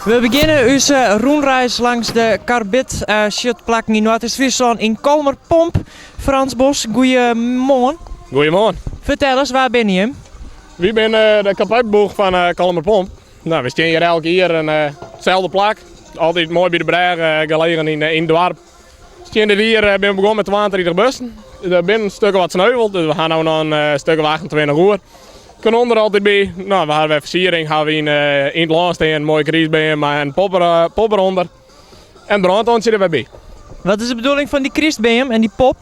We begjinne ús rûnreis langs de karbidsjitplakken yn Noardeast-Fryslân yn Kollumerpomp. Frans Bos, goeiemoarn. Goeiemoarn. Fertel ris, wa binne jim? Wy binne de karbidploech fan Kollumerpomp. No, we stean hjir elk jier yn itselde plak. Altyd moai by de brêge gelegen yn it doarp. Stean dit jier binne we begûn mei 32 bussen. Der binne in stik wat sneuveld, dus we ha no noch in stik of 28 oer. Kanon der altyd by. No, we ha wer fersiering ha we yn it lân stean. In moaie krystbeam mei in pop derûnder. En brântontsje der wer by. Wat is de bedoeling fan dy krystbeam en dy pop?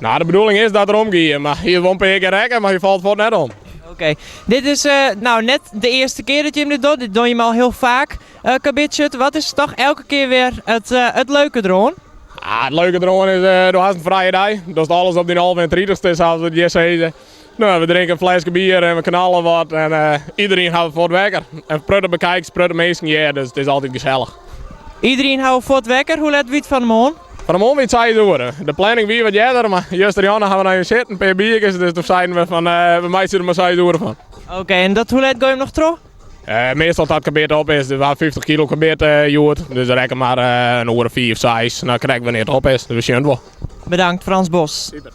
No, de bedoeling is dat er omgiet, mar hy is wol in pear kear rekke, mar hy falt fuort net om. Oké, dit is no net de earste kear dat jim dit dogge, dit dogge jim al hiel faak. Karbidsjitte, wat is toch elke kear wer it leuke deroan? Ah, it leuke deroan is, do hast in frije dei. Dochst alles op dyn alve en tritichste, sa't we it hjir sizze. No, we drinke in fleske bier en we knalle wat en iderien ha we fuort wekker. En protte bekijks, protte minsken hjir, dus it is altyd gesellich. Iderien ha we fuort wekker. Hoe let wie it fan 'e moarn? Fan 'e moarn wie it seis oere. De planning wie wat earder, mar justerjûn ha we noch even sitten, in pear bierkes, dus doe seiden we fan we meitsje der mar seis oere fan. Oké, en dat hoe let gean jim noch troch? Meastal dat karbid op is, dus we ha 50 kilo karbid hjoed, dus rekken mar in oere fiif, seis, no krekt wannear't it op is, dus we sjen it wol. Bedankt Frans Bos. Super.